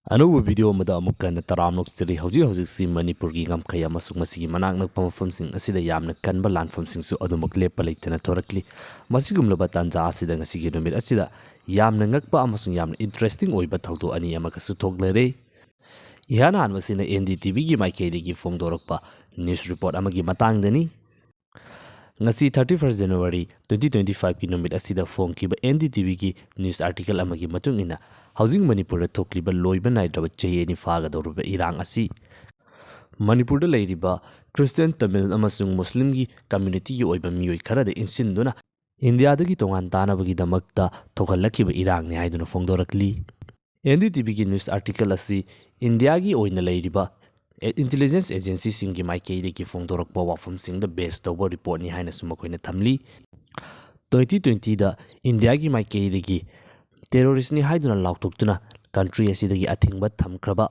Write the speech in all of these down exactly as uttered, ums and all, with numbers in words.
ꯑꯅꯧꯕ ꯚꯤꯗꯤꯑꯣ ꯑꯃꯗ ꯑꯃꯨꯛ ꯍꯟꯅ ꯇꯔꯥꯝꯅ ꯑꯣꯛꯆꯔꯤ꯫ ꯍꯧꯖꯤꯛ ꯍꯧꯖꯤꯛꯁꯤ ꯃꯅꯤꯄꯨꯔꯒꯤ ꯉꯝꯈꯩ ꯑꯃꯁꯨꯡ ꯃꯁꯤꯒꯤ ꯃꯅꯥꯛ ꯅꯛꯄ ꯃꯐꯝꯁꯤꯡ ꯑꯁꯤꯗ ꯌꯥꯝꯅ ꯀꯟꯕ ꯂꯥꯟꯐꯝꯁꯤꯡꯁꯨ ꯑꯗꯨꯃꯛ ꯂꯦꯞꯄ ꯂꯩꯇꯅ ꯊꯣꯔꯛꯂꯤ꯫ ꯃꯁꯤꯒꯨꯝꯂꯕ ꯇꯥꯟꯖꯥ ꯑꯁꯤꯗ ꯉꯁꯤꯒꯤ ꯅꯨꯃꯤꯠ ꯑꯁꯤꯗ ꯌꯥꯝꯅ ꯉꯛꯄ ꯑꯃꯁꯨꯡ ꯌꯥꯝꯅ ꯏꯟꯇꯔꯦꯁꯇꯤꯡ ꯑꯣꯏꯕ ꯊꯧꯗꯣꯛ ꯑꯅꯤ ꯑꯃꯒꯁꯨ ꯊꯣꯛꯅꯔꯦ꯫ ꯏꯍꯥꯟ ꯍꯥꯟꯕꯁꯤꯅ ꯑꯦꯟ ꯗꯤ ꯇꯤ ꯚꯤꯒꯤ ꯃꯥꯏꯀꯩꯗꯒꯤ ꯐꯣꯡꯗꯣꯔꯛꯄ ꯅ꯭ꯌꯨꯁ ꯔꯤꯄꯣꯔꯠ ꯑꯃꯒꯤ ꯃꯇꯥꯡꯗꯅꯤ꯫ ꯉꯁꯤ thirty first January twenty twenty fiveꯀꯤ ꯅꯨꯃꯤꯠ ꯑꯁꯤꯗ ꯐꯣꯡꯈꯤꯕ ꯑꯦꯟ ꯗꯤ ꯇꯤ ꯚꯤꯒꯤ ꯅ꯭ꯌꯨꯁ ꯑꯥꯔꯇꯤꯀꯜ ꯑꯃꯒꯤ ꯃꯇꯨꯡ ꯏꯟꯅ, ꯍꯧꯖꯤꯛ ꯃꯅꯤꯄꯨꯔꯗ ꯊꯣꯛꯂꯤꯕ ꯂꯣꯏꯕ ꯅꯥꯏꯗ꯭ꯔꯕ ꯆꯍꯤ ꯑꯅꯤ ꯐꯥꯒꯗꯧꯔꯤꯕ ꯏꯔꯥꯡ ꯑꯁꯤ ꯃꯅꯤꯄꯨꯔꯗ ꯂꯩꯔꯤꯕ ꯈ꯭ꯔꯤꯁꯇꯤꯌꯥꯟ, ꯇꯥꯃꯤꯜ ꯑꯃꯁꯨꯡ ꯃꯨꯁꯂꯤꯝꯒꯤ ꯀꯝꯃ꯭ꯌꯨꯅꯤꯇꯤꯒꯤ ꯑꯣꯏꯕ ꯃꯤꯑꯣꯏ ꯈꯔꯗ ꯏꯟꯁꯤꯟꯗꯨꯅ ꯏꯟꯗꯤꯌꯥꯗꯒꯤ ꯇꯣꯉꯥꯟ ꯇꯥꯅꯕꯒꯤꯗꯃꯛꯇ ꯊꯣꯛꯍꯜꯂꯛꯈꯤꯕ ꯏꯔꯥꯡꯅꯤ ꯍꯥꯏꯗꯨꯅ ꯐꯣꯡꯗꯣꯔꯛꯂꯤ꯫ ꯑꯦꯟ ꯗꯤ ꯇꯤ ꯚꯤꯒꯤ ꯅ꯭ꯌꯨꯁ ꯑꯥꯔꯇꯤꯀꯜ ꯑꯁꯤ ꯏꯟꯗꯤꯌꯥꯒꯤ ꯑꯣꯏꯅ ꯂꯩꯔꯤꯕ ꯏꯟꯇꯦꯂꯤꯖꯦꯟꯁ ꯑꯦꯖꯦꯟꯁꯤꯁꯤꯡꯒꯤ ꯃꯥꯏꯀꯩꯗꯒꯤ ꯐꯣꯡꯗꯣꯔꯛꯄ ꯋꯥꯐꯝꯁꯤꯡꯗ ꯕꯦꯁ ꯇꯧꯕ ꯔꯤꯄꯣꯔꯠꯅꯤ ꯍꯥꯏꯅꯁꯨ ꯃꯈꯣꯏꯅ ꯊꯝꯂꯤ꯫ Twenty twentyꯗ ꯏꯟꯗꯤꯌꯥꯒꯤ ꯃꯥꯏꯀꯩꯗꯒꯤ ꯇꯦꯔꯣꯔꯤꯁꯅꯤ ꯍꯥꯏꯗꯨꯅ ꯂꯥꯎꯊꯣꯛꯇꯨꯅ ꯀꯟꯇ꯭ꯔꯤ ꯑꯁꯤꯗꯒꯤ ꯑꯊꯤꯡꯕ ꯊꯝꯈ꯭ꯔꯕ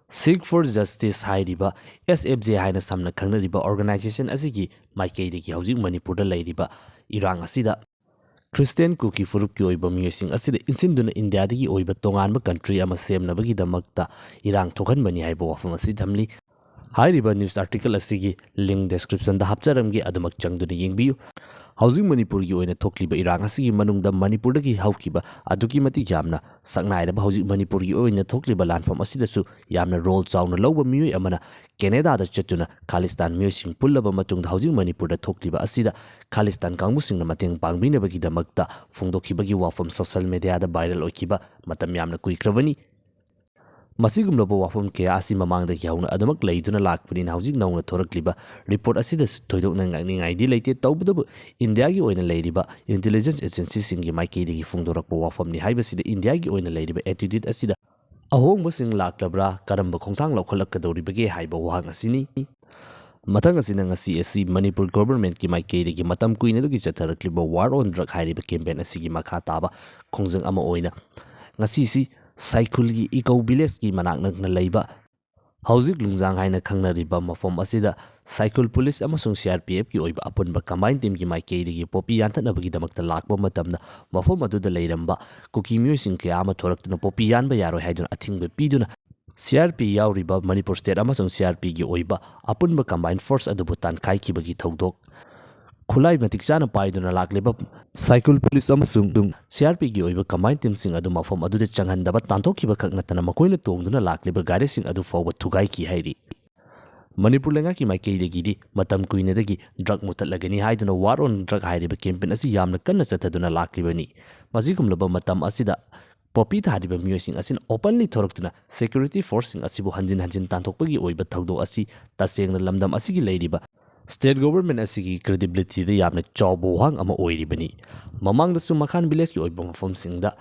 Sikh for Justice ꯍꯥꯏꯔꯤꯕ, ꯑꯦꯁ ꯑꯦꯐ ꯖꯦ ꯍꯥꯏꯅ ꯁꯝꯅ ꯈꯪꯅꯔꯤꯕ ꯑꯣꯔꯒꯅꯥꯏꯖꯦꯁꯟ ꯑꯁꯤꯒꯤ ꯃꯥꯏꯀꯩꯗꯒꯤ ꯍꯧꯖꯤꯛ ꯃꯅꯤꯄꯨꯔꯗ ꯂꯩꯔꯤꯕ ꯏꯔꯥꯡ ꯑꯁꯤꯗ ꯈ꯭ꯔꯤꯁꯇꯤꯌꯥꯟ ꯀꯨꯀꯤ ꯐꯨꯔꯨꯞꯀꯤ ꯑꯣꯏꯕ ꯃꯤꯑꯣꯏꯁꯤꯡ ꯑꯁꯤꯗ ꯏꯟꯁꯤꯟꯗꯨꯅ ꯏꯟꯗꯤꯌꯥꯗꯒꯤ ꯑꯣꯏꯕ ꯇꯣꯉꯥꯟꯕ ꯀꯟꯇ꯭ꯔꯤ ꯑꯃ ꯁꯦꯝꯅꯕꯒꯤꯗꯃꯛꯇ ꯏꯔꯥꯡ ꯊꯣꯛꯍꯟꯕꯅꯤ ꯍꯥꯏꯕ ꯋꯥꯐꯝ ꯑꯁꯤ ꯊꯝꯂꯤ꯫ ꯍꯥꯏꯔꯤꯕ ꯅ꯭ꯌꯨꯁ ꯑꯥꯔꯇꯤꯀꯜ ꯑꯁꯤꯒꯤ ꯂꯤꯡ ꯗꯦꯁꯀ꯭ꯔꯤꯞꯁꯟꯗ ꯍꯥꯞꯆꯔꯝꯒꯦ, ꯑꯗꯨꯃꯛ ꯆꯪꯗꯨꯅ ꯌꯦꯡꯕꯤꯌꯨ꯫ ꯍꯧꯖꯤꯛ ꯃꯅꯤꯄꯨꯔꯒꯤ ꯑꯣꯏꯅ ꯊꯣꯛꯂꯤꯕ ꯏꯔꯥꯡ ꯑꯁꯤꯒꯤ ꯃꯅꯨꯡꯗ ꯃꯅꯤꯄꯨꯔꯗꯒꯤ ꯍꯧꯈꯤꯕ ꯑꯗꯨꯛꯀꯤ ꯃꯇꯤꯛ ꯌꯥꯝꯅ ꯁꯛꯅꯥꯏꯔꯕ ꯍꯧꯖꯤꯛ ꯃꯅꯤꯄꯨꯔꯒꯤ ꯑꯣꯏꯅ ꯊꯣꯛꯂꯤꯕ ꯂꯥꯟꯐꯝ ꯑꯁꯤꯗꯁꯨ ꯌꯥꯝꯅ ꯔꯣꯜ ꯆꯥꯎꯅ ꯂꯧꯕ ꯃꯤꯑꯣꯏ ꯑꯃꯅ ꯀꯦꯅꯦꯗꯥꯗ ꯆꯠꯇꯨꯅ ꯈꯥꯂꯤꯁꯇꯥꯟ ꯃꯤꯑꯣꯏꯁꯤꯡ ꯄꯨꯜꯂꯕ ꯃꯇꯨꯡꯗ ꯍꯧꯖꯤꯛ ꯃꯅꯤꯄꯨꯔꯗ ꯊꯣꯛꯂꯤꯕ ꯑꯁꯤꯗ ꯈꯥꯂꯤꯁꯇꯥꯟ ꯀꯥꯡꯕꯨꯁꯤꯡꯅ ꯃꯇꯦꯡ ꯄꯥꯡꯕꯤꯅꯕꯒꯤꯗꯃꯛꯇ ꯐꯣꯡꯗꯣꯛꯈꯤꯕꯒꯤ ꯋꯥꯐꯝ ꯁꯣꯁꯤꯌꯦꯜ ꯃꯦꯗꯤꯌꯥꯗ ꯚꯥꯏꯔꯦꯜ ꯑꯣꯏꯈꯤꯕ ꯃꯇꯝ ꯌꯥꯝꯅ ꯀꯨꯏꯈ꯭ꯔꯕꯅꯤ꯫ ꯃꯁꯤꯒꯨꯝꯂꯕ ꯋꯥꯐꯝ ꯀꯌꯥ ꯑꯁꯤ ꯃꯃꯥꯡꯗꯒꯤ ꯍꯧꯅ ꯑꯗꯨꯃꯛ ꯂꯩꯗꯨꯅ ꯂꯥꯛꯄꯅꯤꯅ ꯍꯧꯖꯤꯛ ꯅꯧꯅ ꯊꯣꯔꯛꯂꯤꯕ ꯔꯤꯄꯣꯔꯠ ꯑꯁꯤꯗꯁꯨ ꯊꯣꯏꯗꯣꯛꯅ ꯉꯛꯅꯤꯡꯉꯥꯏꯗꯤ ꯂꯩꯇꯦ꯫ ꯇꯧꯕꯇꯕꯨ ꯏꯟꯗꯤꯌꯥꯒꯤ ꯑꯣꯏꯅ ꯂꯩꯔꯤꯕ ꯏꯟꯇꯦꯂꯤꯖꯦꯟꯁ ꯑꯦꯖꯦꯟꯁꯤꯁꯤꯡꯒꯤ ꯃꯥꯏꯀꯩꯗꯒꯤ ꯐꯣꯡꯗꯣꯔꯛꯄ ꯋꯥꯐꯝꯅꯤ ꯍꯥꯏꯕꯁꯤꯗ ꯏꯟꯗꯤꯌꯥꯒꯤ ꯑꯣꯏꯅ ꯂꯩꯔꯤꯕ ꯑꯦꯇꯤꯇ꯭ꯌꯨꯠ ꯑꯁꯤꯗ ꯑꯍꯣꯡꯕꯁꯤꯡ ꯂꯥꯛꯂꯕ꯭ꯔꯥ, ꯀꯔꯝꯕ ꯈꯣꯡꯊꯥꯡ ꯂꯧꯈꯠꯂꯛꯀꯗꯧꯔꯤꯕꯒꯦ ꯍꯥꯏꯕ ꯋꯥꯍꯪ ꯑꯁꯤꯅꯤ꯫ ꯃꯊꯪ ꯑꯁꯤꯅ ꯉꯁꯤ ꯑꯁꯤ ꯃꯅꯤꯄꯨꯔ ꯒꯣꯚꯔꯟꯃꯦꯟꯠꯀꯤ ꯃꯥꯏꯀꯩꯗꯒꯤ ꯃꯇꯝ ꯀꯨꯏꯅꯗꯒꯤ ꯆꯠꯊꯔꯛꯂꯤꯕ ꯋꯥꯔ ꯑꯣꯟ ꯗ꯭ꯔꯒ ꯍꯥꯏꯔꯤꯕ ꯀꯦꯝꯄꯦꯟ ꯑꯁꯤꯒꯤ ꯃꯈꯥ ꯇꯥꯕ ꯈꯣꯡꯖꯪ ꯑꯃ ꯑꯣꯏꯅ ꯉꯁꯤꯁꯤ ꯁꯥꯏꯈꯨꯜꯒꯤ ꯏꯀꯧ ꯚꯤꯂꯦꯖꯀꯤ ꯃꯅꯥꯛ ꯅꯛꯅ ꯂꯩꯕ ꯍꯧꯖꯤꯛ ꯂꯨꯡꯖꯥꯡ ꯍꯥꯏꯅ ꯈꯪꯅꯔꯤꯕ ꯃꯐꯝ ꯑꯁꯤꯗ ꯁꯥꯏꯀꯨꯜ ꯄꯨꯂꯤꯁ ꯑꯃꯁꯨꯡ ꯁꯤ ꯑꯥꯔ ꯄꯤ ꯑꯦꯐꯀꯤ ꯑꯣꯏꯕ ꯑꯄꯨꯟꯕ ꯀꯝꯕꯥꯏꯟ ꯇꯤꯝꯒꯤ ꯃꯥꯏꯀꯩꯗꯒꯤ ꯄꯣꯄꯤ ꯌꯥꯟꯊꯠꯅꯕꯒꯤꯗꯃꯛꯇ ꯂꯥꯛꯄ ꯃꯇꯝꯗ, ꯃꯐꯝ ꯑꯗꯨꯗ ꯂꯩꯔꯝꯕ ꯀꯨꯀꯤ ꯃꯤꯑꯣꯏꯁꯤꯡ ꯀꯌꯥ ꯑꯃ ꯊꯣꯔꯛꯇꯨꯅ ꯄꯣꯄꯤ ꯌꯥꯟꯕ ꯌꯥꯔꯣꯏ ꯍꯥꯏꯗꯨꯅ ꯑꯊꯤꯡꯕ ꯄꯤꯗꯨꯅ, ꯁꯤ ꯑꯥꯔ ꯄꯤ ꯌꯥꯎꯔꯤꯕ ꯃꯅꯤꯄꯨꯔ ꯁ꯭ꯇꯦꯠ ꯑꯃꯁꯨꯡ ꯁꯤ ꯑꯥꯔ ꯄꯤꯒꯤ ꯑꯣꯏꯕ ꯑꯄꯨꯟꯕ ꯀꯝꯕꯥꯏꯟ ꯐꯣꯔꯁ ꯑꯗꯨꯕꯨ ꯇꯥꯟꯈꯥꯏꯈꯤꯕꯒꯤ ꯊꯧꯗꯣꯛ, ꯈꯨꯠꯂꯥꯏ ꯃꯇꯤꯛ ꯆꯥꯅ ꯄꯥꯏꯗꯨꯅ ꯂꯥꯛꯂꯤꯕ ꯁꯥꯏꯀꯨꯜ ꯄꯨꯂꯤꯁ ꯑꯃꯁꯨꯡ ꯁꯤ ꯑꯥꯔ ꯄꯤꯒꯤ ꯑꯣꯏꯕ ꯀꯝꯕꯥꯏꯟ ꯇꯤꯝꯁꯤꯡ ꯑꯗꯨ ꯃꯐꯝ ꯑꯗꯨꯗ ꯆꯪꯍꯟꯗꯕ ꯇꯥꯟꯊꯣꯛꯈꯤꯕ ꯈꯛ ꯅꯠꯇꯅ, ꯃꯈꯣꯏꯅ ꯇꯣꯡꯗꯨꯅ ꯂꯥꯛꯂꯤꯕ ꯒꯥꯔꯤꯁꯤꯡ ꯑꯗꯨ ꯐꯥꯎꯕ ꯊꯨꯒꯥꯏꯈꯤ ꯍꯥꯏꯔꯤ꯫ ꯃꯅꯤꯄꯨꯔ ꯂꯩꯉꯥꯛꯀꯤ ꯃꯥꯏꯀꯩꯗꯒꯤꯗꯤ ꯃꯇꯝ ꯀꯨꯏꯅꯗꯒꯤ ꯗ꯭ꯔꯒ ꯃꯨꯊꯠꯂꯒꯅꯤ ꯍꯥꯏꯗꯨꯅ ꯋꯥꯔ ꯑꯣꯟ ꯗ꯭ꯔꯒ ꯍꯥꯏꯔꯤꯕ ꯀꯦꯝꯄꯦꯟ ꯑꯁꯤ ꯌꯥꯝꯅ ꯀꯟꯅ ꯆꯠꯊꯗꯨꯅ ꯂꯥꯛꯂꯤꯕꯅꯤ꯫ ꯃꯁꯤꯒꯨꯝꯂꯕ ꯃꯇꯝ ꯑꯁꯤꯗ ꯄꯣꯄꯤ ꯊꯥꯔꯤꯕ ꯃꯤꯑꯣꯏꯁꯤꯡ ꯑꯁꯤꯅ ꯑꯣꯄꯟꯂꯤ ꯊꯣꯔꯛꯇꯨꯅ ꯁꯦꯀ꯭ꯌꯨꯔꯤꯇꯤ ꯐꯣꯔꯁꯁꯤꯡ ꯑꯁꯤꯕꯨ ꯍꯟꯖꯤꯟ ꯍꯟꯖꯤꯟ ꯇꯥꯟꯊꯣꯛꯄꯒꯤ ꯑꯣꯏꯕ ꯊꯧꯗꯣꯛ ꯑꯁꯤ ꯇꯁꯦꯡꯅ ꯂꯝꯗꯝ ꯑꯁꯤꯒꯤ ꯂꯩꯔꯤꯕ ꯁ꯭ꯇꯦꯠ ꯒꯣꯚꯔꯟꯃꯦꯟꯠ ꯑꯁꯤꯒꯤ ꯀ꯭ꯔꯦꯗꯤꯕꯤꯂꯤꯇꯤꯗ ꯌꯥꯝꯅ ꯆꯥꯎꯕ ꯋꯥꯍꯪ ꯑꯃ ꯑꯣꯏꯔꯤꯕꯅꯤ꯫ ꯃꯃꯥꯡꯗꯁꯨ ꯃꯈꯥꯟ ꯚꯤꯂꯦꯖꯀꯤ ꯑꯣꯏꯕ ꯃꯐꯝꯁꯤꯡꯗ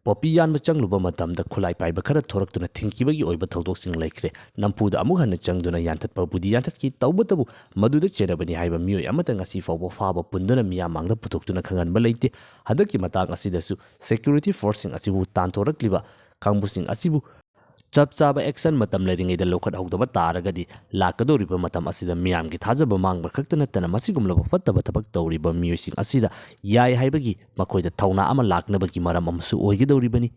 ꯄꯣꯄꯤ ꯌꯥꯟꯕ ꯆꯪꯂꯨꯕ ꯃꯇꯝꯗ ꯈꯨꯠꯂꯥꯏ ꯄꯥꯏꯕ ꯈꯔ ꯊꯣꯔꯛꯇꯨꯅ ꯊꯤꯡꯈꯤꯕꯒꯤ ꯑꯣꯏꯕ ꯊꯧꯗꯣꯛꯁꯤꯡ ꯂꯩꯈ꯭ꯔꯦ꯫ ꯅꯝꯐꯨꯗ ꯑꯃꯨꯛ ꯍꯟꯅ ꯆꯪꯗꯨꯅ ꯌꯥꯟꯊꯠꯄꯕꯨꯗꯤ ꯌꯥꯟꯊꯠꯈꯤ, ꯇꯧꯕꯇꯕꯨ ꯃꯗꯨꯗ ꯆꯦꯟꯅꯕꯅꯤ ꯍꯥꯏꯕ ꯃꯤꯑꯣꯏ ꯑꯃꯠꯇ ꯉꯁꯤ ꯐꯥꯎꯕ ꯐꯥꯕ ꯄꯨꯟꯗꯨꯅ ꯃꯤꯌꯥꯝ ꯃꯥꯡꯗ ꯄꯨꯊꯣꯛꯇꯨꯅ ꯈꯪꯍꯟꯕ ꯂꯩꯇꯦ꯫ ꯍꯟꯗꯛꯀꯤ ꯃꯇꯥꯡ ꯑꯁꯤꯗꯁꯨ ꯁꯦꯀ꯭ꯌꯨꯔꯤꯇꯤ ꯐꯣꯔꯁꯁꯤꯡ ꯑꯁꯤꯕꯨ ꯇꯥꯟꯊꯣꯔꯛꯂꯤꯕ ꯀꯥꯡꯕꯨꯁꯤꯡ ꯑꯁꯤꯕꯨ ꯆꯞ ꯆꯥꯕ ꯑꯦꯛꯁꯟ ꯃꯇꯝ ꯂꯩꯔꯤꯉꯩꯗ ꯂꯧꯈꯠꯍꯧꯗꯕ ꯇꯥꯔꯒꯗꯤ, ꯂꯥꯛꯀꯗꯧꯔꯤꯕ ꯃꯇꯝ ꯑꯁꯤꯗ ꯃꯤꯌꯥꯝꯒꯤ ꯊꯥꯖꯕ ꯃꯥꯡꯕ ꯈꯛꯇ ꯅꯠꯇꯅ, ꯃꯁꯤꯒꯨꯝꯂꯕ ꯐꯠꯇꯕ ꯊꯕꯛ ꯇꯧꯔꯤꯕ ꯃꯤꯑꯣꯏꯁꯤꯡ ꯑꯁꯤꯗ ꯌꯥꯏ ꯍꯥꯏꯕꯒꯤ ꯃꯈꯣꯏꯗ ꯊꯧꯅꯥ ꯑꯃ ꯂꯥꯛꯅꯕꯒꯤ ꯃꯔꯝ ꯑꯃꯁꯨ ꯑꯣꯏꯒꯗꯧꯔꯤꯕꯅꯤ꯫